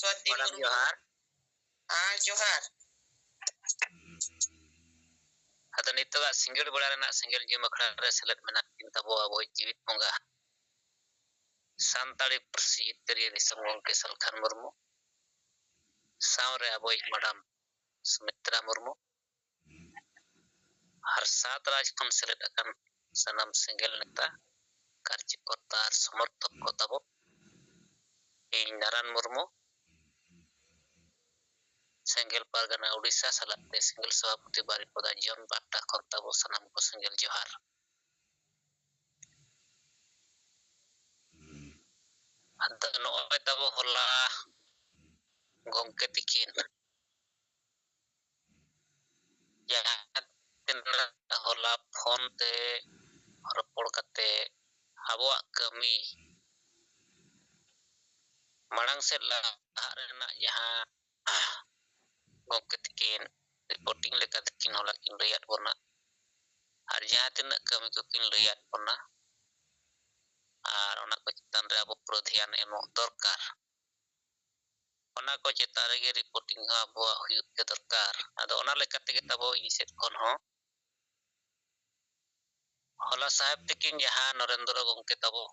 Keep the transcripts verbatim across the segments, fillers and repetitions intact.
Sati madam Murmu. ᱡᱚᱦᱟᱨ᱾ ᱦᱮᱸ, ᱡᱚᱦᱟᱨ᱾ ᱟᱫᱚ ᱱᱤᱛᱚᱜᱟᱜ ᱥᱤᱸᱜᱟᱹᱲ ᱵᱮᱲᱟ ᱨᱮᱱᱟᱜ ᱥᱮᱸᱜᱮᱞ ᱡᱤᱢ ᱟᱠᱷᱲᱟ ᱨᱮ ᱥᱮᱞᱮᱫ ᱢᱮᱱᱟᱜ ᱠᱤᱱ ᱛᱟᱵᱚ ᱟᱵᱚᱭᱤᱡ ᱡᱤᱣᱤᱫ ᱵᱚᱸᱜᱟ, ᱥᱟᱱᱛᱟᱲᱤ ᱯᱟᱹᱨᱥᱤ ᱡᱤᱛᱠᱟᱹᱨᱤᱭᱟᱹ ᱫᱤᱥᱚᱢ ᱜᱚᱢᱠᱮ ᱥᱟᱞᱠᱷᱟᱱ ᱢᱩᱨᱢᱩ, ᱥᱟᱶᱨᱮ ᱟᱵᱚᱭᱤᱡ ᱢᱟᱰᱟᱢ ᱥᱩᱢᱤᱛᱨᱟ ᱢᱩᱨᱢᱩ, ᱟᱨ ᱥᱟᱛ ᱨᱟᱡᱽ ᱠᱷᱚᱱ ᱥᱮᱞᱮᱫ ᱟᱠᱟᱱ ᱥᱟᱱᱟᱢ ᱥᱮᱸᱜᱮᱞ ᱱᱮᱛᱟ, ᱠᱟᱨᱡᱚᱠᱚᱨᱛᱟ ᱟᱨ ᱥᱚᱢᱚᱨᱛᱷᱚᱠ ᱠᱚ ᱛᱟᱵᱚ, ᱤᱧ ᱱᱟᱨᱟᱱ ᱢᱩᱨᱢᱩ, ᱥᱮᱸᱜᱮᱞ ᱯᱟᱨᱜᱟᱱᱟ ᱩᱰᱤᱥᱟ ᱥᱟᱞᱟᱜ ᱛᱮ ᱥᱮᱸᱜᱮᱞ ᱥᱚᱵᱷᱟᱯᱚᱛᱤ ᱵᱟᱨᱤᱯᱚᱫᱟ ᱡᱚᱱ ᱯᱟᱦᱴᱟ ᱠᱷᱚᱱ ᱛᱟᱵᱚ ᱥᱟᱱᱟᱢ ᱠᱚ ᱥᱮᱸᱜᱮᱞ ᱡᱚᱦᱟᱨ᱾ ᱟᱫᱚ ᱱᱚᱜᱼᱚᱭ ᱛᱟᱵᱚ ᱦᱚᱞᱟ ᱜᱚᱢᱠᱮ ᱛᱤᱠᱤᱱ ᱡᱟᱦᱟᱸ ᱛᱤᱱᱟᱹᱜ ᱦᱚᱞᱟ ᱯᱷᱳᱱ ᱛᱮ ᱨᱚᱯᱚᱲ ᱠᱟᱛᱮ ᱟᱵᱚᱣᱟᱜ ᱠᱟᱹᱢᱤ ᱢᱟᱲᱟᱝ ᱥᱮᱫ ᱞᱟᱦᱟᱜ ᱨᱮᱱᱟᱜ ᱡᱟᱦᱟᱸ ᱜᱚᱢᱠᱮ ᱛᱤᱠᱤᱱ ᱨᱤᱯᱳᱨᱴᱤᱝ ᱞᱮᱠᱟ ᱛᱤᱠᱤᱱ ᱦᱚᱞᱟ ᱠᱤᱱ ᱞᱟᱹᱭᱟᱫ ᱵᱚᱱᱟ, ᱟᱨ ᱡᱟᱦᱟᱸ ᱛᱤᱱᱟᱹᱜ ᱠᱟᱹᱢᱤ ᱠᱚᱠᱤᱱ ᱞᱟᱹᱭᱟᱫ ᱵᱚᱱᱟ, ᱟᱨ ᱚᱱᱟ ᱠᱚ ᱪᱮᱛᱟᱱ ᱨᱮ ᱟᱵᱚ ᱯᱩᱨᱟᱹ ᱫᱷᱮᱭᱟᱱ ᱮᱢᱚᱜ ᱫᱚᱨᱠᱟᱨ᱾ ᱚᱱᱟ ᱠᱚ ᱪᱮᱛᱟᱱ ᱨᱮᱜᱮ ᱨᱤᱯᱳᱨᱴᱤᱝ ᱦᱚᱸ ᱟᱵᱚᱣᱟᱜ ᱦᱩᱭᱩᱜ ᱜᱮ ᱫᱚᱨᱠᱟᱨ᱾ ᱟᱫᱚ ᱚᱱᱟ ᱞᱮᱠᱟ ᱛᱮᱜᱮ ᱛᱟᱵᱚ ᱤᱧ ᱥᱮᱫ ᱠᱷᱚᱱ ᱦᱚᱸ ᱦᱚᱞᱟ ᱥᱟᱦᱮᱵ ᱛᱤᱠᱤᱱ ᱡᱟᱦᱟᱸ ᱱᱚᱨᱮᱱᱫᱨᱚ ᱜᱚᱢᱠᱮ ᱛᱟᱵᱚ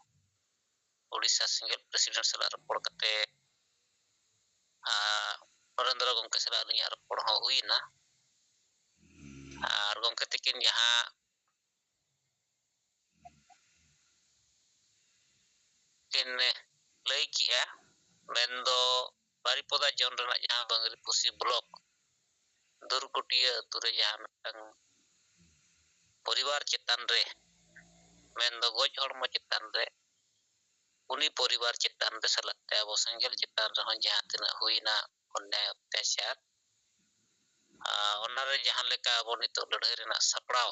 ᱩᱰᱤᱥᱟ ᱥᱮᱸᱜᱮᱞ ᱯᱨᱮᱥᱤᱰᱮᱱᱴ ᱥᱟᱞᱟᱜ ᱨᱚᱯᱚᱲ ᱠᱟᱛᱮ, ᱟᱨ ᱱᱚᱨᱮᱱᱫᱨᱚ ᱜᱚᱢᱠᱮ ᱥᱟᱞᱟᱜ ᱟᱹᱞᱤᱧᱟᱜ ᱨᱚᱯᱚᱲ ᱦᱚᱸ ᱦᱩᱭᱮᱱᱟ᱾ ᱟᱨ ᱜᱚᱢᱠᱮ ᱛᱤᱠᱤᱱ ᱡᱟᱦᱟᱸ ᱠᱤᱱ ᱞᱟᱹᱭ ᱠᱮᱜᱼᱟ, ᱢᱮᱱᱫᱚ ᱵᱟᱨᱤᱯᱚᱫᱟ ᱡᱚᱱ ᱨᱮᱱᱟᱜ ᱡᱟᱦᱟᱸ ᱵᱟᱝᱨᱤᱯᱚᱥᱤ ᱵᱞᱚᱠ ᱫᱩᱨᱠᱩᱴᱤᱭᱟᱹ ᱟᱹᱛᱩ ᱨᱮ ᱡᱟᱦᱟᱸ ᱢᱤᱫᱴᱟᱝ ᱯᱚᱨᱤᱵᱟᱨ ᱪᱮᱛᱟᱱ ᱨᱮ, ᱢᱮᱱᱫᱚ ᱜᱚᱡ ᱦᱚᱲᱢᱚ ᱪᱮᱛᱟᱱ ᱨᱮ, ᱩᱱᱤ ᱯᱚᱨᱤᱵᱟᱨ ᱪᱮᱛᱟᱱ ᱨᱮ ᱥᱟᱞᱟᱜ ᱛᱮ ᱟᱵᱚ ᱥᱮᱸᱜᱮᱞ ᱪᱮᱛᱟᱱ ᱨᱮᱦᱚᱸ ᱡᱟᱦᱟᱸ ᱛᱤᱱᱟᱹᱜ ᱦᱩᱭᱱᱟ ᱚᱱᱱᱭᱟᱭ ᱚᱛᱛᱟᱪᱟᱨ, ᱟᱨ ᱚᱱᱟᱨᱮ ᱡᱟᱦᱟᱸ ᱞᱮᱠᱟ ᱟᱵᱚ ᱱᱤᱛᱚᱜ ᱞᱟᱹᱲᱦᱟᱹᱭ ᱨᱮᱱᱟᱜ ᱥᱟᱯᱲᱟᱣ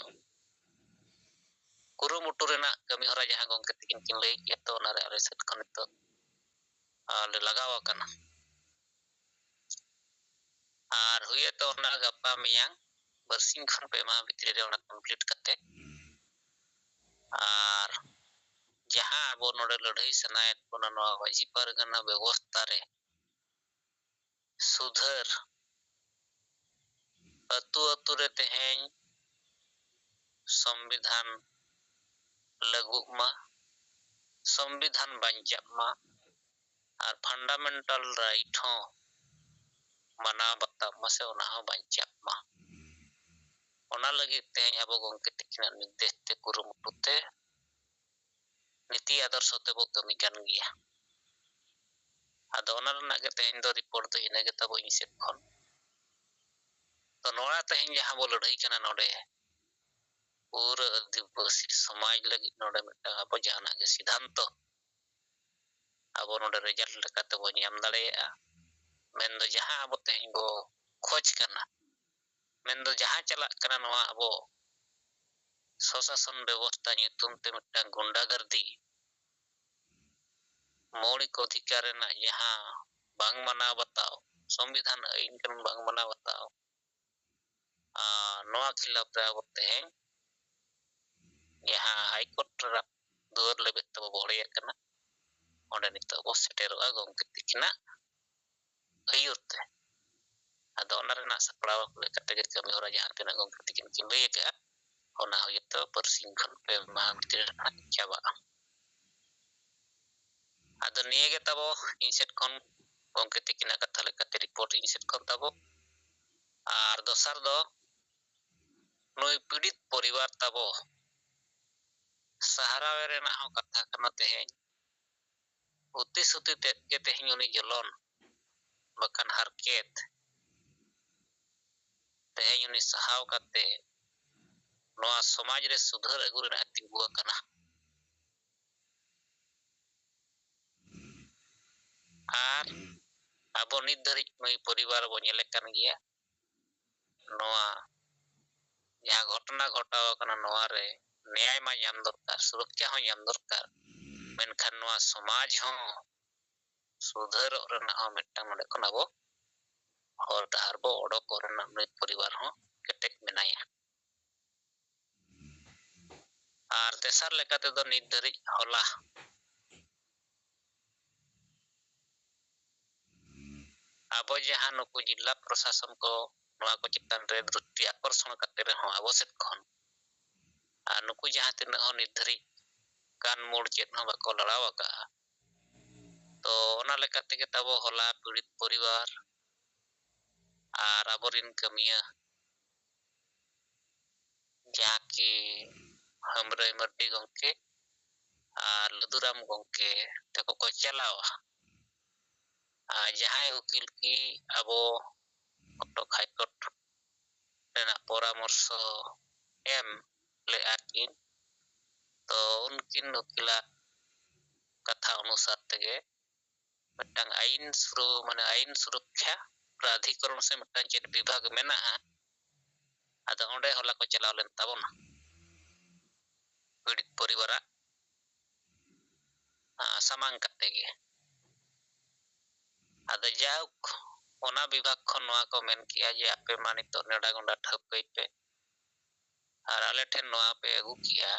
ᱠᱩᱨᱩᱢᱩᱴᱩ ᱨᱮᱱᱟᱜ ᱠᱟᱹᱢᱤ ᱦᱚᱨᱟ ᱡᱟᱦᱟᱸ ᱜᱚᱢᱠᱮ ᱛᱟᱹᱠᱤᱱ ᱠᱤᱱ ᱞᱟᱹᱭ ᱠᱮᱫ, ᱛᱚ ᱚᱱᱟᱨᱮ ᱟᱞᱮ ᱥᱮᱫ ᱠᱷᱚᱱ ᱱᱤᱛᱚᱜ, ᱟᱨ, ᱞᱮ ᱞᱟᱜᱟᱣ ᱟᱠᱟᱱᱟ᱾ ᱟᱨ ᱦᱩᱭᱩᱜᱼᱟ ᱛᱚ ᱚᱱᱟ ᱜᱟᱯᱟ ᱢᱮᱭᱟᱝ ᱵᱟᱨᱥᱤᱧ ᱠᱷᱚᱱ ᱯᱮ ᱢᱟᱦᱟ ᱵᱷᱤᱛᱨᱤ ᱨᱮ ᱚᱱᱟ ᱠᱚᱢᱯᱞᱤᱴ ᱠᱟᱛᱮ, ᱟᱨ ᱡᱟᱦᱟᱸ ᱟᱵᱚ ᱱᱚᱰᱮ ᱞᱟᱹᱲᱦᱟᱹᱭ ᱥᱟᱱᱟᱭᱮᱫ ᱵᱚᱱᱟ ᱱᱚᱣᱟ ᱢᱟᱹᱡᱷᱤ ᱯᱟᱨᱜᱟᱱᱟ ᱵᱮᱵᱚᱥᱛᱷᱟ ᱨᱮ, ᱥᱩᱫᱷᱟᱹᱨ, ᱟᱹᱛᱩ ᱟᱹᱛᱩ ᱨᱮ ᱛᱮᱦᱮᱧ ᱥᱚᱝᱵᱤᱫᱷᱟᱱ ᱞᱟᱹᱜᱩᱜ ᱢᱟ, ᱥᱚᱝᱵᱤᱫᱷᱟᱱ ᱵᱟᱧᱪᱟᱜ ᱢᱟ, ᱟᱨ fundamental right ᱦᱚᱸ ᱢᱟᱱᱟᱣ ᱵᱟᱛᱟᱣ ᱢᱟ ᱥᱮ ᱚᱱᱟ ᱦᱚᱸ ᱵᱟᱧᱪᱟᱜ ᱢᱟ᱾ ᱚᱱᱟ ᱞᱟᱹᱜᱤᱫ ᱛᱮᱦᱮᱧ ᱟᱵᱚ ᱜᱚᱢᱠᱮ ᱛᱤᱠᱤᱱᱟᱜ ᱱᱤᱨᱫᱮᱥ ᱛᱮ ᱠᱩᱨᱩᱢᱩᱴᱩ ᱛᱮ ᱱᱤᱛᱤ ᱟᱫᱚᱨᱥᱚ ᱛᱮᱵᱚ ᱠᱟᱹᱢᱤ ᱠᱟᱱ ᱜᱮᱭᱟ᱾ ᱟᱫᱚ ᱚᱱᱟ ᱨᱮᱱᱟᱜ ᱜᱮ ᱛᱮᱦᱮᱧ ᱫᱚ report ᱫᱚ ᱤᱱᱟᱹ ᱜᱮ ᱛᱟᱵᱚ ᱤᱧ ᱥᱮᱫ ᱠᱷᱚᱱ᱾ ᱛᱚ ᱱᱚᱣᱟ ᱛᱮᱦᱮᱧ ᱡᱟᱦᱟᱸ ᱵᱚ ᱞᱟᱹᱲᱦᱟᱹᱭ ᱠᱟᱱᱟ ᱱᱚᱰᱮ, ᱯᱩᱨᱟᱹ ᱟᱹᱫᱤᱵᱟᱹᱥᱤ ᱥᱚᱢᱟᱡᱽ ᱞᱟᱹᱜᱤᱫ ᱱᱚᱰᱮ ᱢᱤᱫᱴᱟᱝ ᱟᱵᱚ ᱡᱟᱦᱟᱱᱟᱜ ᱜᱮ ᱥᱤᱫᱷᱟᱱᱛᱚ ᱟᱵᱚ ᱱᱚᱰᱮ result ᱞᱮᱠᱟᱛᱮ ᱵᱚ ᱧᱟᱢ ᱫᱟᱲᱮᱭᱟᱜᱼᱟ᱾ ᱢᱮᱱᱫᱚ ᱡᱟᱦᱟᱸ ᱟᱵᱚ ᱛᱮᱦᱮᱧ ᱵᱚ ᱠᱷᱚᱡᱽ ᱠᱟᱱᱟ, ᱢᱮᱱᱫᱚ ᱡᱟᱦᱟᱸ ᱪᱟᱞᱟᱜ ᱠᱟᱱᱟ ᱱᱚᱣᱟ ᱟᱵᱚ ᱥᱚᱥᱟᱥᱚᱱ ᱵᱮᱵᱚᱥᱛᱷᱟ ᱧᱩᱛᱩᱢ ᱛᱮ ᱢᱤᱫᱴᱟᱝ ᱜᱩᱱᱰᱟᱜᱟᱨᱫᱤ, ᱢᱳᱣᱞᱤᱠ ᱚᱫᱷᱤᱠᱟᱨ ᱨᱮᱱᱟᱜ ᱡᱟᱦᱟᱸ ᱵᱟᱝ ᱢᱟᱱᱟᱣ ᱵᱟᱛᱟᱣ, ᱥᱚᱝᱵᱤᱫᱷᱟᱱ ᱟᱹᱭᱤᱱ ᱠᱟᱹᱱᱩᱱ ᱵᱟᱝ ᱢᱟᱱᱟᱣ ᱵᱟᱛᱟᱣ, ᱟᱨ ᱱᱚᱣᱟ ᱠᱷᱤᱞᱟᱯ ᱨᱮ ᱟᱵᱚ ᱛᱮᱦᱮᱧ ᱡᱟᱦᱟᱸ ᱦᱟᱭᱠᱳᱨᱴ ᱨᱮᱱᱟᱜ ᱫᱩᱣᱟᱹᱨ ᱞᱮᱵᱮᱫ ᱛᱮᱵᱚ ᱵᱚᱦᱲᱮᱭᱮᱫ ᱠᱟᱱᱟ, ᱚᱸᱰᱮ ᱱᱤᱛᱚᱜ ᱵᱚ ᱥᱮᱴᱮᱨᱚᱜᱼᱟ ᱜᱚᱢᱠᱮ ᱛᱤᱠᱤᱱᱟᱜ ᱟᱹᱭᱩᱨ ᱛᱮ᱾ ᱟᱫᱚ ᱚᱱᱟ ᱨᱮᱱᱟᱜ ᱥᱟᱯᱲᱟᱣ ᱞᱮᱠᱟᱛᱮ ᱜᱮ ᱠᱟᱹᱢᱤ ᱦᱚᱨᱟ ᱡᱟᱦᱟᱸ ᱛᱤᱱᱟᱹᱜ ᱜᱚᱢᱠᱮ ᱛᱤᱠᱤᱱ ᱠᱤᱱ ᱞᱟᱹᱭ ᱟᱠᱟᱫᱼᱟ, ᱚᱱᱟ ᱦᱚᱸ ᱡᱚᱛᱚ ᱵᱟᱨᱥᱤᱧ ᱠᱷᱚᱱ ᱯᱮ ᱢᱟᱦᱟ ᱵᱷᱤᱛᱨᱤ ᱨᱮ ᱱᱟᱦᱟᱜ ᱪᱟᱵᱟᱜᱼᱟ᱾ ᱟᱫᱚ ᱱᱤᱭᱟᱹ ᱜᱮ ᱛᱟᱵᱚ ᱤᱧ ᱥᱮᱫ ᱠᱷᱚᱱ ᱜᱚᱢᱠᱮ ᱛᱤᱠᱤᱱᱟᱜ ᱠᱟᱛᱷᱟ ᱞᱮᱠᱟᱛᱮ report ᱤᱧ ᱥᱮᱫ ᱠᱷᱚᱱ ᱛᱟᱵᱚ᱾ ᱟᱨ ᱫᱚᱥᱟᱨ ᱫᱚ ᱱᱩᱭ ᱯᱤᱲᱤᱛ ᱯᱚᱨᱤᱵᱟᱨ ᱛᱟᱵᱚ ᱥᱟᱦᱟᱨᱟᱣᱮ ᱨᱮᱱᱟᱜ ᱦᱚᱸ ᱠᱟᱛᱷᱟ ᱠᱟᱱᱟ ᱛᱮᱦᱮᱧ᱾ ᱩᱛᱤ ᱥᱩᱛᱤ ᱛᱮᱫ ᱜᱮ ᱛᱮᱦᱮᱧ ᱩᱱᱤ ᱡᱚᱞᱚᱱ ᱵᱟᱠᱷᱟᱱ ᱦᱟᱨᱠᱮᱛ ᱛᱮᱦᱮᱧ ᱩᱱᱤ ᱥᱟᱦᱟᱣ ᱠᱟᱛᱮ ᱱᱚᱣᱟ ᱥᱚᱢᱟᱡᱽ ᱨᱮ ᱥᱩᱫᱷᱟᱹᱨ ᱟᱹᱜᱩ ᱨᱮᱱᱟᱜ ᱮ ᱛᱤᱸᱜᱩ ᱟᱠᱟᱱᱟ᱾ ᱟᱨ ᱟᱵᱚ ᱱᱤᱛ ᱫᱷᱟᱹᱨᱤᱡ ᱱᱩᱭ ᱯᱚᱨᱤᱵᱟᱨ ᱵᱚ ᱧᱮᱞᱮ ᱠᱟᱱ ᱜᱮᱭᱟ᱾ ᱱᱚᱣᱟ ᱡᱟᱦᱟᱸ ᱜᱷᱚᱴᱚᱱᱟ ᱜᱷᱚᱴᱟᱣ ᱟᱠᱟᱱᱟ, ᱱᱚᱣᱟ ᱨᱮ ᱱᱮᱭᱟᱭ ᱢᱟ ᱧᱟᱢ ᱫᱚᱨᱠᱟᱨ, ᱥᱩᱨᱚᱠᱷᱟ ᱦᱚᱸ ᱧᱟᱢ ᱫᱚᱨᱠᱟᱨ, ᱢᱮᱱᱠᱷᱟᱱ ᱱᱚᱣᱟ ᱥᱚᱢᱟᱡᱽ ᱦᱚᱸ ᱥᱩᱫᱷᱟᱹᱨᱚᱜ ᱨᱮᱱᱟᱜ ᱦᱚᱸ ᱢᱤᱫᱴᱟᱝ ᱱᱚᱰᱮ ᱠᱷᱚᱱ ᱟᱵᱚ ᱦᱚᱨ ᱰᱟᱦᱟᱨ ᱵᱚ ᱚᱰᱚᱠᱚᱜ ᱨᱮᱱᱟᱜ ᱱᱩᱭ ᱯᱚᱨᱤᱵᱟᱨ ᱦᱚᱸ ᱠᱮᱴᱮᱡ ᱢᱮᱱᱟᱭᱟ᱾ ᱟᱨ ᱛᱮᱥᱟᱨ ᱞᱮᱠᱟ ᱛᱮᱫᱚ ᱱᱤᱛ ᱫᱷᱟᱹᱨᱤᱡ ᱦᱚᱞᱟ ᱟᱵᱚ ᱡᱟᱦᱟᱸ ᱱᱩᱠᱩ ᱡᱤᱞᱟ ᱯᱨᱚᱥᱟᱥᱚᱱ ᱠᱚ ᱱᱚᱣᱟ ᱠᱚ ᱪᱮᱛᱟᱱ ᱨᱮ ᱫᱨᱤᱥᱴᱤ ᱟᱠᱚᱨᱥᱚᱱ ᱠᱟᱛᱮ ᱨᱮᱦᱚᱸ ᱟᱵᱚ ᱥᱮᱫ ᱠᱷᱚᱱ ᱟᱨ ᱱᱩᱠᱩ ᱡᱟᱦᱟᱸ ᱛᱤᱱᱟᱹᱜ ᱦᱚᱸ ᱱᱤᱛ ᱫᱷᱟᱹᱨᱤᱡ ᱠᱟᱱ ᱢᱩᱲ ᱪᱮᱫ ᱦᱚᱸ ᱵᱟᱠᱚ ᱞᱟᱲᱟᱣ ᱟᱠᱟᱫᱼᱟ᱾ ᱛᱚ ᱚᱱᱟ ᱞᱮᱠᱟ ᱛᱮᱜᱮ ᱛᱟᱵᱚ ᱦᱚᱞᱟ ᱯᱤᱲᱤᱛ ᱯᱚᱨᱤᱵᱟᱨ ᱟᱨ ᱟᱵᱚᱨᱤᱱ ᱠᱟᱹᱢᱤᱭᱟᱹ ᱡᱟᱦᱟᱸ ᱠᱤ ᱦᱟᱹᱢᱵᱽᱨᱟᱹᱭ ᱢᱟᱹᱨᱰᱤ ᱜᱚᱢᱠᱮ ᱟᱨ ᱞᱩᱫᱩᱨᱟᱢ ᱜᱚᱢᱠᱮ ᱛᱟᱠᱚ ᱠᱚ ᱪᱟᱞᱟᱣᱟ᱾ ᱟᱨ ᱡᱟᱦᱟᱸᱭ ᱩᱠᱤᱞ ᱠᱤ ᱟᱵᱚ ᱠᱚᱴᱚᱠ ᱦᱟᱭᱠᱳᱨᱴ ᱨᱮᱱᱟᱜ ᱯᱚᱨᱟᱢᱚᱨᱥᱚ ᱮᱢ ᱞᱮᱫᱼᱟ ᱠᱤᱱ, ᱛᱚ ᱩᱱᱠᱤᱱ ᱩᱠᱤᱞᱟᱜ ᱠᱟᱛᱷᱟ ᱚᱱᱩᱥᱟᱨ ᱛᱮᱜᱮ ᱢᱤᱫᱴᱟᱝ ᱟᱭᱤᱱ ᱥᱩᱨᱩ, ᱢᱟᱱᱮ ᱟᱭᱤᱱ ᱥᱩᱨᱚᱠᱠᱷᱟ ᱯᱨᱟᱫᱷᱤᱠᱚᱨᱚᱱ ᱥᱮ ᱢᱤᱫᱴᱟᱝ ᱪᱮᱫ ᱵᱤᱵᱷᱟᱜᱽ ᱢᱮᱱᱟᱜᱼᱟ, ᱟᱫᱚ ᱚᱸᱰᱮ ᱦᱚᱞᱟ ᱠᱚ ᱪᱟᱞᱟᱣ ᱞᱮᱱ ᱛᱟᱵᱚᱱᱟ ᱯᱤᱲᱤᱛ ᱯᱚᱨᱤᱵᱟᱨᱟᱜ, ᱟᱸ, ᱥᱟᱢᱟᱝ ᱠᱟᱛᱮ ᱜᱮ᱾ ᱟᱫᱚ ᱡᱟᱭᱦᱳᱠ, ᱚᱱᱟ ᱵᱤᱵᱷᱟᱜᱽ ᱠᱷᱚᱱ ᱱᱚᱣᱟ ᱠᱚ ᱢᱮᱱ ᱠᱮᱜᱼᱟ ᱡᱮ ᱟᱯᱮ ᱢᱟ ᱱᱤᱛᱚᱜ ᱱᱮᱰᱟ ᱜᱚᱸᱰᱟ ᱴᱷᱟᱹᱣᱠᱟᱹᱭ ᱯᱮ ᱟᱨ ᱟᱞᱮ ᱴᱷᱮᱱ ᱱᱚᱣᱟ ᱯᱮ ᱟᱹᱜᱩ ᱠᱮᱜᱼᱟ,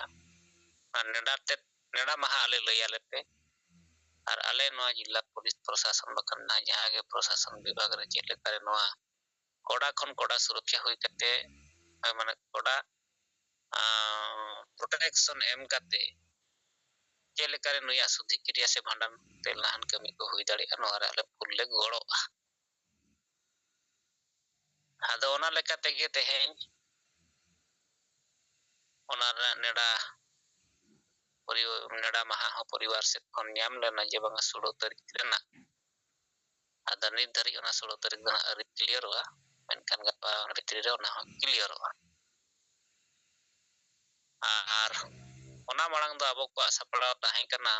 ᱟᱨ ᱱᱮᱰᱟ ᱛᱮᱫ, ᱱᱮᱰᱟ ᱢᱟᱦᱟ ᱟᱞᱮ ᱞᱟᱹᱭ ᱟᱞᱮ ᱯᱮ᱾ ᱟᱨ ᱟᱞᱮ ᱱᱚᱣᱟ ᱡᱤᱞᱟ ᱯᱩᱞᱤᱥ ᱯᱨᱚᱥᱟᱥᱚᱱ ᱵᱟᱠᱷᱟᱱ ᱱᱟᱦᱟᱜ ᱡᱟᱦᱟᱸ ᱜᱮ ᱯᱨᱚᱥᱟᱥᱚᱱ ᱵᱤᱵᱷᱟᱜᱽ ᱨᱮ ᱪᱮᱫ ᱞᱮᱠᱟᱨᱮ ᱱᱚᱣᱟ ᱠᱚᱰᱟ ᱠᱷᱚᱱ ᱠᱚᱰᱟ ᱥᱩᱨᱚᱠᱠᱷᱟ ᱦᱩᱭ ᱠᱟᱛᱮ, ᱢᱟᱱᱮ ᱠᱚᱰᱟ, ᱟᱸ, ᱯᱨᱚᱴᱮᱠᱥᱚᱱ ᱮᱢ ᱠᱟᱛᱮ ᱪᱮᱫ ᱞᱮᱠᱟᱨᱮ ᱱᱩᱭᱟᱜ ᱥᱩᱫᱷᱤ ᱠᱨᱤᱭᱟ ᱥᱮ ᱵᱷᱟᱸᱰᱟᱱ ᱛᱮᱞᱱᱟᱦᱟᱱ ᱠᱟᱹᱢᱤ ᱠᱚ ᱦᱩᱭ ᱫᱟᱲᱮᱭᱟᱜᱼᱟ, ᱱᱚᱣᱟ ᱨᱮ ᱟᱞᱮ ᱯᱷᱩᱞ ᱞᱮ ᱜᱚᱲᱚᱜᱼᱟ᱾ ᱟᱫᱚ ᱚᱱᱟ ᱞᱮᱠᱟ ᱛᱮᱜᱮ ᱛᱮᱦᱮᱧ ᱚᱱᱟ ᱨᱮᱱᱟᱜ ᱱᱮᱰᱟ ᱯᱚᱨᱤ-, ᱱᱮᱰᱟ ᱢᱟᱦᱟ ᱦᱚᱸ ᱯᱚᱨᱤᱵᱟᱨ ᱥᱮᱫ ᱠᱷᱚᱱ ᱧᱟᱢ ᱞᱮᱱᱟ ᱡᱮ ᱵᱟᱝᱟ ᱥᱳᱞᱳ ᱛᱟᱹᱨᱤᱠᱷ ᱨᱮᱱᱟᱜ᱾ ᱟᱫᱚ ᱱᱤᱛ ᱫᱷᱟᱹᱨᱤᱡ ᱚᱱᱟ ᱥᱳᱞᱳ ᱛᱟᱹᱨᱤᱠᱷ ᱫᱚ ᱦᱟᱸᱜ ᱟᱹᱣᱨᱤ ᱠᱞᱤᱭᱟᱨᱚᱜᱼᱟ, ᱢᱮᱱᱠᱷᱟᱱ ᱜᱟᱯᱟ ᱵᱷᱤᱛᱨᱤ ᱨᱮ ᱚᱱᱟ ᱦᱚᱸ ᱠᱞᱤᱭᱟᱨᱚᱜᱼᱟ᱾ ᱟᱨ ᱚᱱᱟ ᱢᱟᱲᱟᱝ ᱫᱚ ᱟᱵᱚ ᱠᱚᱣᱟᱜ ᱥᱟᱯᱲᱟᱣ ᱛᱟᱦᱮᱸ ᱠᱟᱱᱟ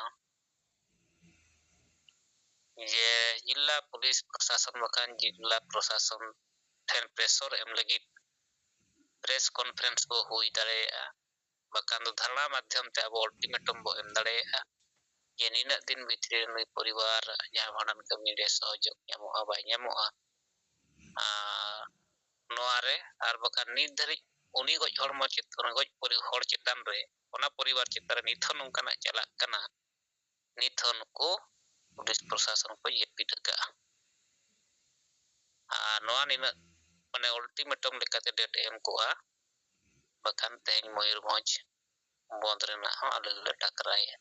ᱡᱮ ᱡᱤᱞᱟ ᱯᱩᱞᱤᱥ ᱯᱨᱚᱥᱟᱥᱚᱱ ᱵᱟᱠᱷᱟᱱ ᱡᱤᱞᱟ ᱯᱨᱚᱥᱟᱥᱚᱱ ᱴᱷᱮᱱ ᱯᱨᱮᱥᱚᱨ ᱮᱢ ᱞᱟᱹᱜᱤᱫ ᱯᱨᱮᱥ ᱠᱚᱱᱯᱷᱟᱨᱮᱱᱥ ᱵᱚ ᱦᱩᱭ ᱫᱟᱲᱮᱭᱟᱜᱼᱟ, ᱵᱟᱠᱷᱟᱱ ᱫᱚ ᱫᱷᱟᱨᱱᱟ ᱢᱟᱫᱽᱫᱷᱚᱢ ᱛᱮ ᱟᱵᱚ ᱟᱞᱴᱤᱢᱮᱴᱟᱢ ᱵᱚ ᱮᱢ ᱫᱟᱲᱮᱭᱟᱜᱼᱟ ᱡᱮ ᱱᱤᱱᱟᱹᱜ ᱫᱤᱱ ᱵᱷᱤᱛᱨᱤ ᱨᱮ ᱱᱩᱭ ᱯᱚᱨᱤᱵᱟᱨ ᱡᱟᱦᱟᱸ ᱵᱷᱟᱸᱰᱟᱱ ᱠᱟᱹᱢᱤ ᱨᱮ ᱥᱚᱦᱚᱡᱳᱜᱽ ᱧᱟᱢᱚᱜᱼᱟ ᱵᱟᱭ ᱧᱟᱢᱚᱜᱼᱟ᱾ ᱟᱨ ᱱᱚᱣᱟ ᱨᱮ ᱟᱨ ᱵᱟᱠᱷᱟᱱ ᱱᱤᱛ ᱫᱷᱟᱹᱨᱤᱡ ᱩᱱᱤ ᱜᱚᱡ ᱦᱚᱲᱢᱚ ᱪᱮᱛᱟᱱ, ᱜᱚᱡ ᱯᱚᱨᱤ-, ᱦᱚᱲ ᱪᱮᱛᱟᱱ ᱨᱮ, ᱚᱱᱟ ᱯᱚᱨᱤᱵᱟᱨ ᱪᱮᱛᱟᱱ ᱨᱮ ᱱᱤᱛ ᱦᱚᱸ ᱱᱚᱝᱠᱟᱱᱟᱜ ᱪᱟᱞᱟᱜ ᱠᱟᱱᱟ, ᱱᱤᱛ ᱦᱚᱸ ᱱᱩᱠᱩ ᱯᱩᱞᱤᱥ ᱯᱨᱚᱥᱟᱥᱚᱱ ᱠᱚ ᱡᱟᱹᱯᱤᱫ ᱟᱠᱟᱫᱼᱟ᱾ ᱱᱚᱣᱟ ᱱᱤᱱᱟᱹᱜ ᱢᱟᱱᱮ ultimatum ᱞᱮᱠᱟᱛᱮ date ᱮᱢ ᱠᱚᱜᱼᱟ, ᱵᱟᱠᱷᱟᱱ ᱛᱮᱦᱮᱧ ᱢᱚᱭᱩᱨᱵᱷᱚᱸᱡᱽ ᱵᱚᱱᱫᱷ ᱨᱮᱱᱟᱜ ᱦᱚᱸ ᱟᱞᱮ ᱞᱮ ᱴᱟᱠᱨᱟᱭᱟ᱾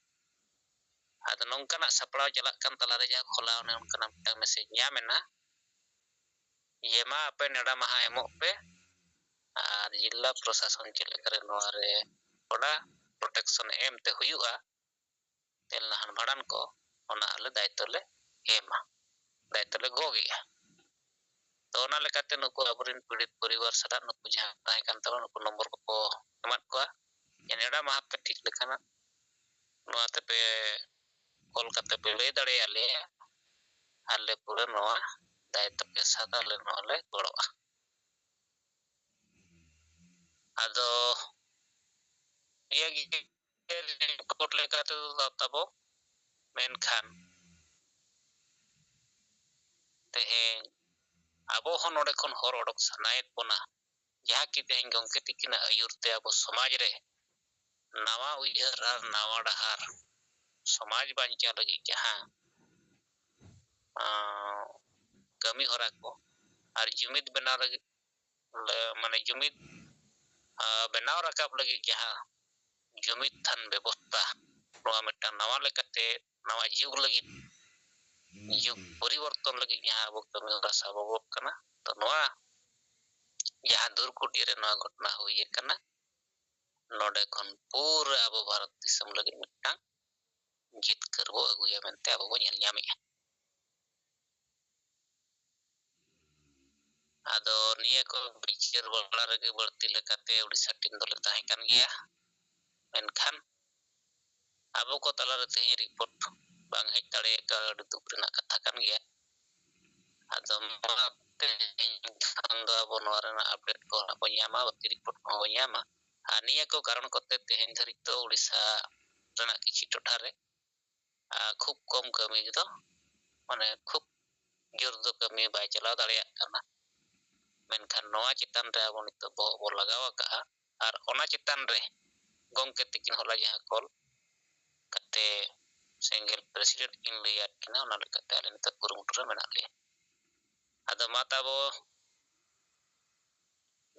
ᱟᱫᱚ ᱱᱚᱝᱠᱟᱱᱟᱜ ᱥᱟᱯᱲᱟᱣ ᱪᱟᱞᱟᱜ ᱠᱟᱱ ᱛᱟᱞᱟᱨᱮ ᱡᱟᱦᱟᱸ ᱠᱷᱚᱞᱟ ᱚᱱᱮ ᱚᱱᱠᱟᱱᱟᱜ ᱢᱤᱫᱴᱟᱝ message ᱧᱟᱢ ᱮᱱᱟ ᱡᱮ ᱢᱟ ᱟᱯᱮ ᱱᱮᱰᱟ ᱢᱟᱦᱟ ᱮᱢᱚᱜ ᱯᱮ ᱟᱨ ᱡᱤᱞᱟ ᱯᱨᱚᱥᱟᱥᱚᱱ ᱪᱮᱫ ᱞᱮᱠᱟᱨᱮ ᱱᱚᱣᱟ ᱨᱮ ᱛᱷᱚᱲᱟ protection ᱮᱢ ᱛᱮ ᱦᱩᱭᱩᱜᱼᱟ, ᱛᱮᱞᱱᱟᱦᱟᱱ ᱵᱷᱟᱸᱰᱟᱱ ᱠᱚ, ᱚᱱᱟ ᱟᱞᱮ ᱫᱟᱭᱤᱛᱛᱚ ᱞᱮ ᱮᱢᱟ, ᱫᱟᱭᱤᱛᱛᱚ ᱞᱮ ᱜᱚᱜᱮᱜᱼᱟ᱾ ᱛᱚ ᱚᱱᱟ ᱞᱮᱠᱟᱛᱮ ᱱᱩᱠᱩ ᱟᱵᱚᱨᱮᱱ ᱯᱤᱲᱤᱛ ᱯᱚᱨᱤᱵᱟᱨ ᱥᱟᱞᱟᱜ ᱱᱩᱠᱩ ᱡᱟᱦᱟᱸ ᱛᱟᱦᱮᱸ ᱠᱟᱱ ᱛᱟᱵᱚᱱᱟ, ᱱᱩᱠᱩ ᱱᱚᱢᱵᱚᱨ ᱠᱚᱠᱚ ᱮᱢᱟᱫ ᱠᱚᱣᱟ ᱡᱮ ᱱᱮᱰᱟ ᱢᱟᱦᱟ ᱯᱮ ᱴᱷᱤᱠ ᱞᱮᱠᱟᱱᱟᱜ ᱱᱚᱣᱟ ᱛᱮᱯᱮ ᱠᱚᱞ ᱠᱟᱛᱮ ᱯᱮ ᱞᱟᱹᱭ ᱫᱟᱲᱮᱭᱟᱞᱮᱭᱟ, ᱟᱞᱮ ᱯᱩᱨᱟᱹ ᱱᱚᱣᱟ ᱫᱟᱭᱤᱛᱛᱚ ᱯᱮ ᱥᱟᱵᱟ, ᱟᱞᱮ ᱱᱚᱣᱟ ᱞᱮ ᱜᱚᱲᱚᱜᱼᱟ᱾ ᱟᱫᱚ ᱱᱤᱭᱟᱹ ᱜᱮ ᱨᱤᱯᱳᱨᱴ ᱞᱮᱠᱟ ᱛᱮᱫᱚ ᱛᱟᱵᱚ᱾ ᱢᱮᱱᱠᱷᱟᱱ ᱛᱮᱦᱮᱧ ᱟᱵᱚ ᱦᱚᱸ ᱱᱚᱰᱮ ᱠᱷᱚᱱ ᱦᱚᱨ ᱚᱰᱚᱠ ᱥᱟᱱᱟᱭᱮᱫ ᱵᱚᱱᱟ, ᱡᱟᱦᱟᱸ ᱠᱤ ᱛᱮᱦᱮᱧ ᱜᱚᱢᱠᱮ ᱛᱤᱠᱤᱱᱟᱜ ᱟᱹᱭᱩᱨ ᱛᱮ ᱟᱵᱚ ᱥᱚᱢᱟᱡᱽ ᱨᱮ ᱱᱟᱣᱟ ᱩᱭᱦᱟᱹᱨ ᱟᱨ ᱱᱟᱣᱟ ᱰᱟᱦᱟᱨ, ᱥᱚᱢᱟᱡᱽ ᱵᱟᱧᱪᱟᱣ ᱞᱟᱹᱜᱤᱫ ᱡᱟᱦᱟᱸ ᱟᱸ, ᱠᱟᱹᱢᱤ ᱦᱚᱨᱟ ᱠᱚ ᱟᱨ ᱡᱩᱢᱤᱫ ᱵᱮᱱᱟᱣ ᱞᱟᱹᱜᱤᱫ, ᱞᱮ-, ᱢᱟᱱᱮ ᱡᱩᱢᱤᱫ, ᱟᱸ, ᱵᱮᱱᱟᱣ ᱨᱟᱠᱟᱵ ᱞᱟᱹᱜᱤᱫ ᱡᱟᱦᱟᱸ ᱡᱩᱢᱤᱫ ᱛᱷᱟᱱ ᱵᱮᱵᱚᱥᱛᱷᱟ, ᱱᱚᱣᱟ ᱢᱤᱫᱴᱟᱝ ᱱᱟᱣᱟ ᱞᱮᱠᱟᱛᱮ ᱱᱟᱣᱟ ᱡᱩᱜᱽ ᱞᱟᱹᱜᱤᱫ, ᱡᱩᱜᱽ ᱯᱚᱨᱤᱵᱚᱨᱛᱚᱱ ᱞᱟᱹᱜᱤᱫ ᱡᱟᱦᱟᱸ ᱟᱵᱚ ᱠᱟᱹᱢᱤ ᱦᱚᱨᱟ ᱥᱟᱵ ᱟᱵᱚᱱ ᱠᱟᱱᱟ, ᱛᱚ ᱱᱚᱣᱟ ᱡᱟᱦᱟᱸ ᱫᱩᱨᱠᱩᱴᱤ ᱨᱮ ᱱᱚᱣᱟ ᱜᱷᱚᱴᱚᱱᱟ ᱦᱩᱭ ᱟᱠᱟᱱᱟ, ᱱᱚᱰᱮ ᱠᱷᱚᱱ ᱯᱩᱨᱟᱹ ᱟᱵᱚ ᱵᱷᱟᱨᱚᱛ ᱫᱤᱥᱚᱢ ᱞᱟᱹᱜᱤᱫ ᱢᱤᱫᱴᱟᱝ ᱡᱤᱛᱠᱟᱹᱨ ᱵᱚ ᱟᱹᱜᱩᱭᱟ ᱢᱮᱱᱛᱮ ᱟᱵᱚ ᱵᱚ ᱧᱮᱞ ᱧᱟᱢᱮᱜᱼᱟ᱾ ᱟᱫᱚ ᱱᱤᱭᱟᱹ ᱠᱚ ᱵᱤᱪᱟᱹᱨ ᱵᱟᱲᱟ ᱨᱮᱜᱮ ᱵᱟᱹᱲᱛᱤ ᱞᱮᱠᱟᱛᱮ ᱩᱲᱤᱥᱥᱟ ᱴᱤᱢ ᱫᱚᱞᱮ ᱛᱟᱦᱮᱸ ᱠᱟᱱ ᱜᱮᱭᱟ, ᱢᱮᱱᱠᱷᱟᱱ ᱟᱵᱚ ᱠᱚ ᱛᱟᱞᱟᱨᱮ ᱛᱮᱦᱮᱧ ᱨᱤᱯᱳᱨᱴ ᱵᱟᱝ ᱦᱮᱡ ᱫᱟᱲᱮ ᱟᱠᱟᱫ ᱟᱹᱰᱤ ᱫᱩᱠ ᱨᱮᱱᱟᱜ ᱠᱟᱛᱷᱟ ᱠᱟᱱ ᱜᱮᱭᱟ᱾ ᱟᱫᱚ ᱢᱟ ᱛᱮᱦᱮᱧ ᱠᱷᱟᱱ ᱫᱚ ᱟᱵᱚ ᱱᱚᱣᱟ ᱨᱮᱱᱟᱜ ᱟᱯᱰᱮᱴ ᱠᱚ ᱦᱟᱸᱜ ᱵᱚᱱ ᱧᱟᱢᱟ, ᱵᱟᱹᱠᱤ ᱨᱤᱯᱳᱨᱴ ᱠᱚᱦᱚᱸ ᱵᱚᱱ ᱧᱟᱢᱟ᱾ ᱟᱨ ᱱᱤᱭᱟᱹ ᱠᱚ ᱠᱟᱨᱚᱱ ᱠᱚᱛᱮ ᱛᱮᱦᱮᱧ ᱫᱷᱟᱹᱨᱤᱡ ᱫᱚ ᱩᱲᱤᱥᱥᱟ ᱨᱮᱱᱟᱜ ᱠᱤᱪᱷᱩ ᱴᱚᱴᱷᱟ ᱨᱮ, ᱟᱨ, ᱠᱷᱩᱵ ᱠᱚᱢ ᱠᱟᱹᱢᱤ ᱫᱚ, ᱢᱟᱱᱮ, ᱠᱷᱩᱵ ᱡᱳᱨ ᱫᱚ ᱠᱟᱹᱢᱤ ᱵᱟᱭ ᱪᱟᱞᱟᱣ ᱫᱟᱲᱮᱭᱟᱜ ᱠᱟᱱᱟ᱾ ᱢᱮᱱᱠᱷᱟᱱ ᱱᱚᱣᱟ ᱪᱮᱛᱟᱱ ᱨᱮ ᱟᱵᱚ ᱱᱤᱛᱚᱜ ᱵᱚᱦᱚᱜ ᱵᱚ ᱞᱟᱜᱟᱣ ᱟᱠᱟᱫᱼᱟ, ᱟᱨ ᱚᱱᱟ ᱪᱮᱛᱟᱱ ᱨᱮ ᱜᱚᱢᱠᱮ ᱛᱤᱠᱤᱱ ᱦᱚᱞᱟ ᱡᱟᱦᱟᱸ ᱠᱚᱞ ᱠᱟᱛᱮ ᱥᱮᱸᱜᱮᱞ ᱯᱨᱮᱥᱤᱰᱮᱱᱴ ᱠᱤᱱ ᱞᱟᱹᱭ ᱟᱫ ᱠᱤᱱᱟ, ᱚᱱᱟ ᱞᱮᱠᱟᱛᱮ ᱟᱞᱮ ᱱᱤᱛᱚᱜ ᱠᱩᱨᱩᱢᱩᱴᱩ ᱨᱮ ᱢᱮᱱᱟᱜ ᱞᱮᱭᱟ᱾ ᱟᱫᱚ ᱢᱟ ᱛᱟᱵᱚ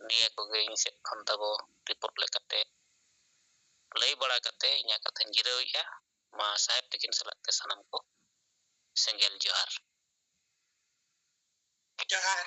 ᱱᱤᱭᱟᱹ ᱠᱚᱜᱮ ᱤᱧ ᱥᱮᱫ ᱠᱷᱚᱱ ᱛᱟᱵᱚ ᱨᱤᱯᱳᱨᱴ ᱞᱮᱠᱟᱛᱮ ᱞᱟᱹᱭ ᱵᱟᱲᱟ ᱠᱟᱛᱮ ᱤᱧᱟᱹᱜ ᱠᱟᱛᱷᱟᱧ ᱡᱤᱨᱟᱹᱣᱮᱫᱼᱟ᱾ ᱢᱟ ᱥᱟᱦᱮᱵᱽ ᱛᱟᱹᱠᱤᱱ ᱥᱟᱞᱟᱜ ᱛᱮ ᱥᱟᱱᱟᱢ ᱠᱚ ᱥᱮᱸᱜᱮᱞ ᱡᱚᱦᱟᱨ᱾ ᱡᱚᱦᱟᱨ᱾